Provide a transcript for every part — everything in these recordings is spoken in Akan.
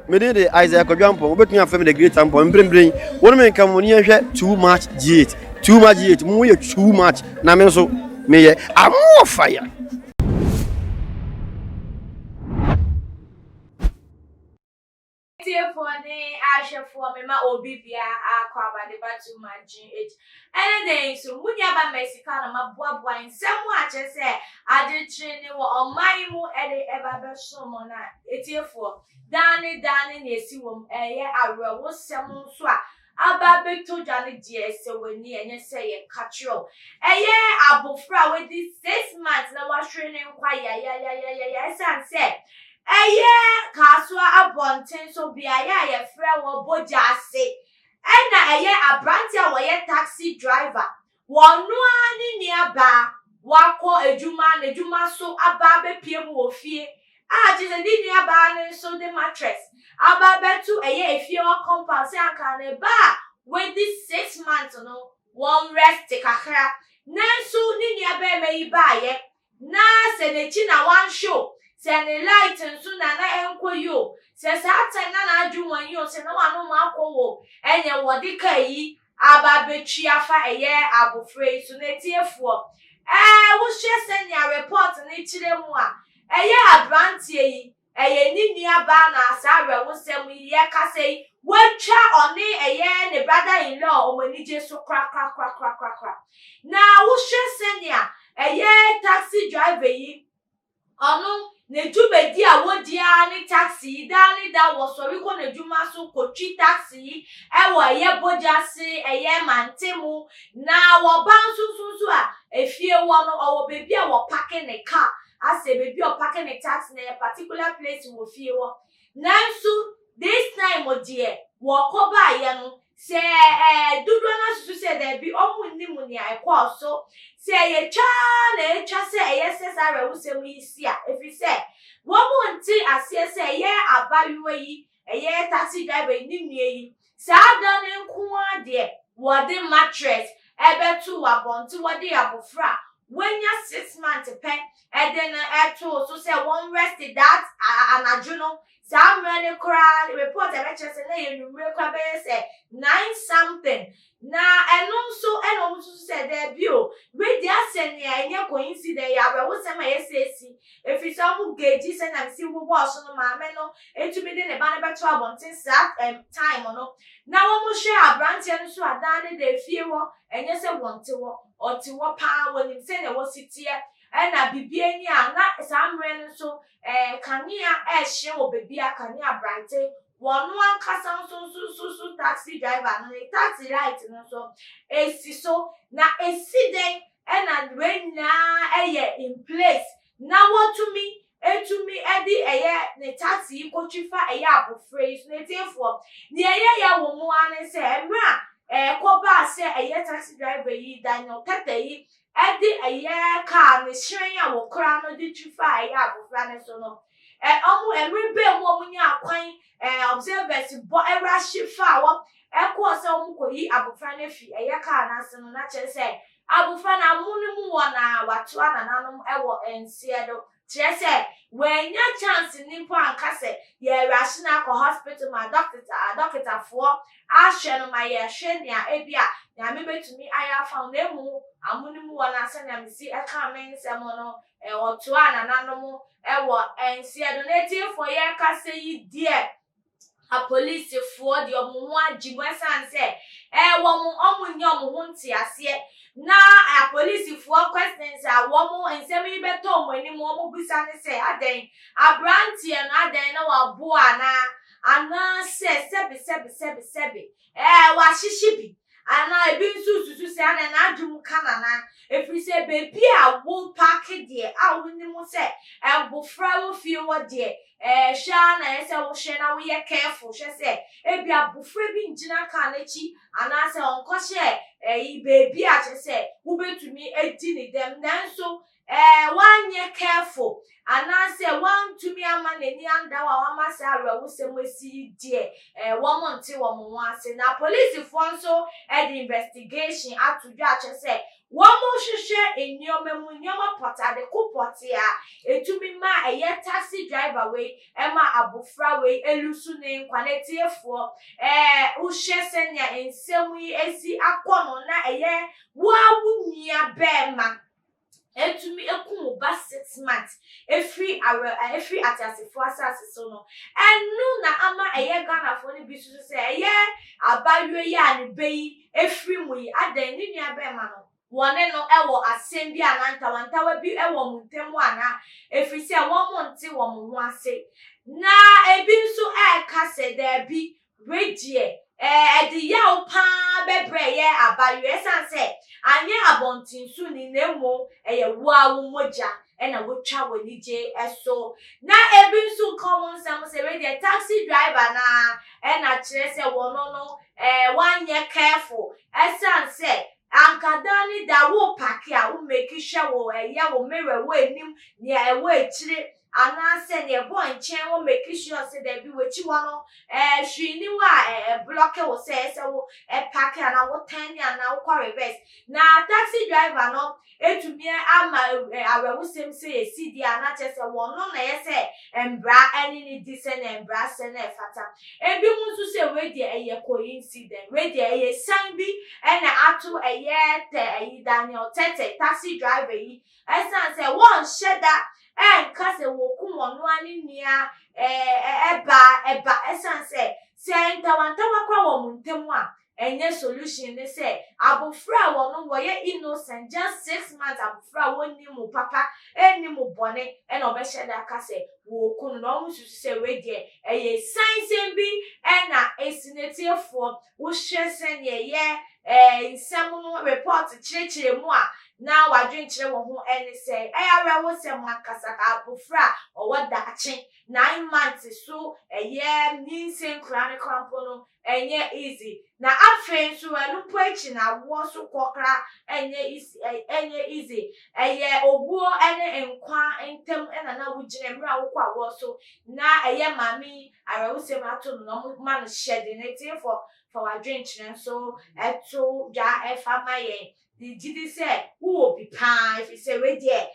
Me din de Isaiah Kwadwo Ampong, wobɛtumi afrɛ me The Great Ampong. Mprempren, wo ne me nka mo ne yɛnhwɛ Too Much G8. Too Much G8, mo yɛ too much, na me nso meyɛ I'm fire. Atiefoɔ ne ahwɛfoɔ mema obi biara akɔ aba de ba Too Much GH. Ɛne dɛn nso, mo nuaba Mercy Kano maboaboa nsɛm a kyerɛ sɛ adekyere wɔ ɔman yi mu de ɛba bɛso mo na atiefoɔ daa ne daa ne nea ɛsi wɔ mu ɛyɛ awerɛhosɛm nso a aba abɛtɔ dwa no deɛ ɛsɛ w'ani ɛnyɛ sɛ yɛka kyerɛ wo. Ɛyɛ abofra a wadi 6 months na wahwere ne nkwa yayayayaya ɛsiane sɛ ɛyɛ Kasoa abɔnten so beaeɛ a yɛfrɛ wɔ Bogya ase ɛna ɛyɛ aberante a wɔyɛ taxi driver wɔn ara ne nuabaa wakɔ adwuma n'adwuma so aba abɛpie mu wɔ fie a kyerɛ sɛ ne nuabaa no nso de mattress aba abɛto ɛyɛ efie hɔ compound sɛ anka ne ba a wadi 6 months no wɔn rest kakra. Nanso ne nua barima yi baayɛ na sɛ n'akyi na wanhwɛ o, sɛ ne light nso na na ɛnkɔ yi o, sɛ saa time na n'adwe wɔn yi o, sɛ na wanom akɔ wɔ ɛnyɛ wɔde kaa yi aba abɛtwi afa ɛyɛ abofra yi so. N'etiefoɔ wohwɛ sɛnea report ne kyerɛ mu a, ɛyɛ aberanteɛ yi ɛyɛ ne nua baa na saa awerɛhosɛm yi yɛkasa yi watwa ɔne ɛyɛ ne brother in law ɔmo anigye so korakorakorakorakora. Na wohwɛ sɛnea ɛyɛ taxi driver yi ɔno n'adwumadi a wodi ara ne taxi yi daa ne da wɔsɔre kɔ n'adwuma so kɔtwi taxi yi ɛwɔ ɛyɛ Bogya ase ɛyɛ mante mu na wɔba nso nso nso a efie wɔ no ɔwɔ beebi a wɔpark ne car asɛ beebi a ɔpark ne taxi na yɛ particular place wɔ fie hɔ. Nanso this time deɛ wɔkɔ baayɛ no sɛ dodoɔ no asusu sɛ daabi ɔmo nnim nea ɛkɔɔ so sɛ yɛtwa na ɛtwa sɛ ɛyɛ sɛ saa awerɛhosɛm yi si a ɛfiri sɛ wɔn nte aseɛ sɛ ɛyɛ abayewa yi ɛyɛ taxi driver yi ne nua yi saa da ne nko ara deɛ wɔde mattress ɛbɛto wɔ abɔnten wɔde abɔfra a wɔanya 6 months pɛ ɛde no ɛto so sɛ wɔn rest that anadwo no. Saa mmerɛ no koraa report a ɛbɛkyerɛ sɛ na yɛ numere koraa bɛyɛ sɛ nine something na ɛno nso ɛna wɔn nso sɛ dɛbi o wedi asɛ nea ɛnyɛ coincidence yɛ awerɛhosɛm a yɛsɛ esi efiri sɛ wɔn geegyi sɛ nam si wobɔ so no maame no etumi de ne ba no bɛto abɔnten saa time no na wɔn hwɛ aberanteɛ no so adan ne da efie hɔ ɛnyɛ sɛ wɔn te hɔ ɔte hɔ paa wɔnim sɛnea wɔsi teɛ ɛna bibi ani a na saa mmerɛ no nso kanea ɛɛhyɛ wɔ beebi a kanea aberante wɔn ankasa nso nso nso so taxi driver no ne taxi light no nso esi so na esi dɛn ɛna wei nyinaa ɛyɛ in place na wɔtumi etumi ɛde ɛyɛ ne taxi yi kotwi fa ɛyɛ abofra yi so. N'etiefoɔ nea ɛyɛ yɛ wɔ mu ara ne sɛ mmerɛ a ɛkɔbaa sɛ ɛyɛ taxi driver yi Daniel Tete yi ɛde ɛyɛ kaa ne hyerɛn a wɔkora no de twi fa ɛyɛ abofra no so no ɔmo mmerɛ bɛɛ mu ɔmo nya akwan observers bɔ ɛwura fa a wɔn ɛkɔɔ sɛ ɔmo kɔyi abofra no afi ɛyɛ kaa n'ase no na kyerɛ sɛ abofra no amu no mu wɔ na watoa nananom ɛwɔ nseɛ do kyerɛ sɛ wɔanya chance ni mpo anka sɛ yɛawurahye no akɔ hospital ma dɔkita dɔkitafoɔ ahwɛ no ma yɛhwɛ nea ebi a nyame bɛtumi ayɛ afa ho na emu amu no mu wɔ na sɛnea mesi ɛka me nsɛm no ɔtoa nananom ɛwɔ nseɛ do. Na etiefoɔ yɛrekasa yi deɛ apolisifoɔ deɛ ɔmo ho agye mu ɛsan sɛ wɔn ɔmo nyɛ ɔmo ho nte aseɛ na apolisifoɔ questions a wɔn nsɛm yi bɛtɔ wɔn anim wɔn bisa ne sɛ adɛn aberanteɛ no adɛn na waboa anaa anaasɛ sɛbi sɛbi sɛbi sɛbi wahyehye bi anaa ebi nso susu sɛ ana n'adwe mu ka nana efiri sɛ beebi a wo park deɛ a wonim sɛ mbofra wɔ fie hɔ deɛ hwɛ a na yɛ sɛ wohwɛ na woyɛ careful hwɛ sɛ ebi abofra bi ngyina kaa n'akyi anaasɛ ɔnkɔhyɛ ɛyi beebi a kyerɛ sɛ wobɛtumi adi ne dɛm. Nanso wanyɛ careful anaasɛ wantumi ama n'ani anda hɔ a wama saa awerɛhosɛm asi yi deɛ wɔn nte wɔn ho ase. Na polisifoɔ nso ɛde investigation ato dwa akyerɛ sɛ Wɔhwehwɛ nneɛma mu, nneɛma pɔtee, ade ko pɔtee a ɛtumi ma ɛyɛ taxi driver wei ɛma abofra wei ɛlose ne nkwa. Na atiefoɔ, wohwɛ sɛnea nsɛm yi esi akɔ no, na ɛyɛ wo a wo nua bɛrima etumi ekum wo ba 6 months efiri awɛ efiri ateasefoɔ asase so no, ɛno na ama ɛyɛ Ghanafoɔ no bi soso sɛ ɛyɛ abaayewa yi a ne ba yi efiri mu yi, adan ne nua bɛrima no, wɔne no ɛwɔ asɛm bi anaa ntawantawa bi ɛwɔ wɔn ntam anaa, efiri sɛ wɔn nte wɔn ho ase. Na ebi nso ɛɛka sɛ daabi, wei deɛ ɛde yaw paa bɛbrɛ yɛ abaayewa, ɛsan sɛ anyɛ abɔntensoni na emu ɛyɛ wo a wo mogya ɛna wotwa w'anigye ɛso. Na ebi nso nka wɔn nsɛm sɛ wei deɛ, taxi driver naa ɛna kyerɛ sɛ wɔn no wanyɛ careful, ɛsan sɛ anka dan ne da wo park a, wo make sure wɔ ɛyɛ wo mirror wɔ anim, nea ɛwɔ akyire anaasɛ nea ɛbɔ nkyɛn, wɔ make sure sɛ daabi, w'akyi hɔ no hwee ni hɔ a ɛblock wo sɛ ɛsɛ wo ɛpark anaa wo turn anaa wokɔ reverse. Na taxi driver no etumi ama awerɛhosɛm sɛ esi deɛ a, na kyerɛ sɛ wɔn no na ɛyɛ sɛ mbra ɛne ne di sɛ na mbra sɛ na ɛfata. Ebi mu nso sɛ wei deɛ, ɛyɛ coincidence, wei deɛ ɛyɛ san bi ɛna ato ɛyɛ tɛ ɛyi Daniel Tete taxi driver yi, ɛsan sɛ wɔnhyɛ da ɛnka sɛ wɔkum ɔno ne nua ɛba, ɛsan sɛ ntawantawa kora wɔ wɔn ntam a, ɛnyɛ solution ne sɛ abofra a wɔn wɔyɛ innocent, just 6 months abofra a wɔnni mu papa ɛnni mu bɔne, ɛna ɔbɛhyɛ da aka sɛ wɔɔku no. Na wɔn susu sɛ wei deɛ, ɛyɛ sansɛm bi ɛna esi. N'etiefoɔ, wohwɛ sɛnea ɛyɛ nsɛm no report kyerɛkyerɛ mu a, na wadwenkyerɛ wɔn ho ɛne sɛ ɛyɛ awerɛhosɛm ankasa. Abofra a ɔwɔ daakye 9 months so, ɛyɛ nyinsɛn kura ne krampo no, ɛnyɛ easy. Na afei nso ɛno mpo akyi na awoɔ so kɔkra, ɛnyɛ easy, ɛnyɛ easy. Ɛyɛ owuo ɛne nkwa ntam ɛna na wogyina mmerɛ a wokɔ awoɔ so, na ɛyɛ maame awerɛhosɛm ato no na ɔmo ma no hyɛ de. Ne tiefo, fa wadwenkyerɛ nso ɛto dwa ɛfa ma yɛn de gyi di sɛ wowɔ bi paa, ɛfiri sɛ wei deɛ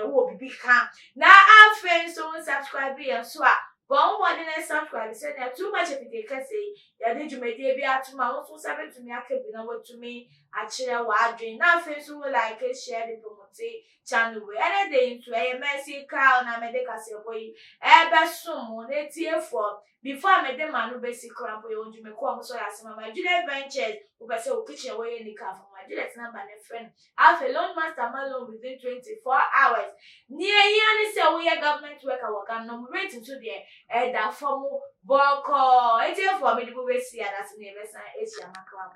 wowɔ bibi ka. Na afei nso wo subscribe yɛn so a, bɔn wo mmɔden na subscribe sɛnea Too Much Afidie Kɛse yi yɛde dwumadie bi ato ma wo nso nsa bɛtumi aka bi na watumi akyerɛ w'adwene. Na afei nso wo like, share de promote channel wei. Ɛne de nso ɛyɛ Mercy Cow na mɛde kaseɛbɔ yi ɛbɛsom mo. Na etiefoɔ, before a mede ma no bɛsi koraa mpo, yɛwɔ dwumakuo a ɔmo sɔ yɛ asɛm ama Juliet Ventures. Wopɛ sɛ wo kitchen wɔyɛ nika fa ma Juliet number ne frɛ no. Afei Loan Master ma loan within 24 hours. Nea ehia ne sɛ woyɛ government worker wɔ Ghana no mu. Rate nso deɛ, ɛda fam bɔkɔɔ. Etiefoɔ, mede mo bɛsi adase ne yɛbɛsan ahyia makra mo.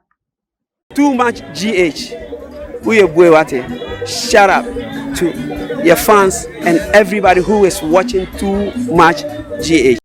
Too Much GH. We boy what? Shout out to your fans and everybody who is watching Too Much GH.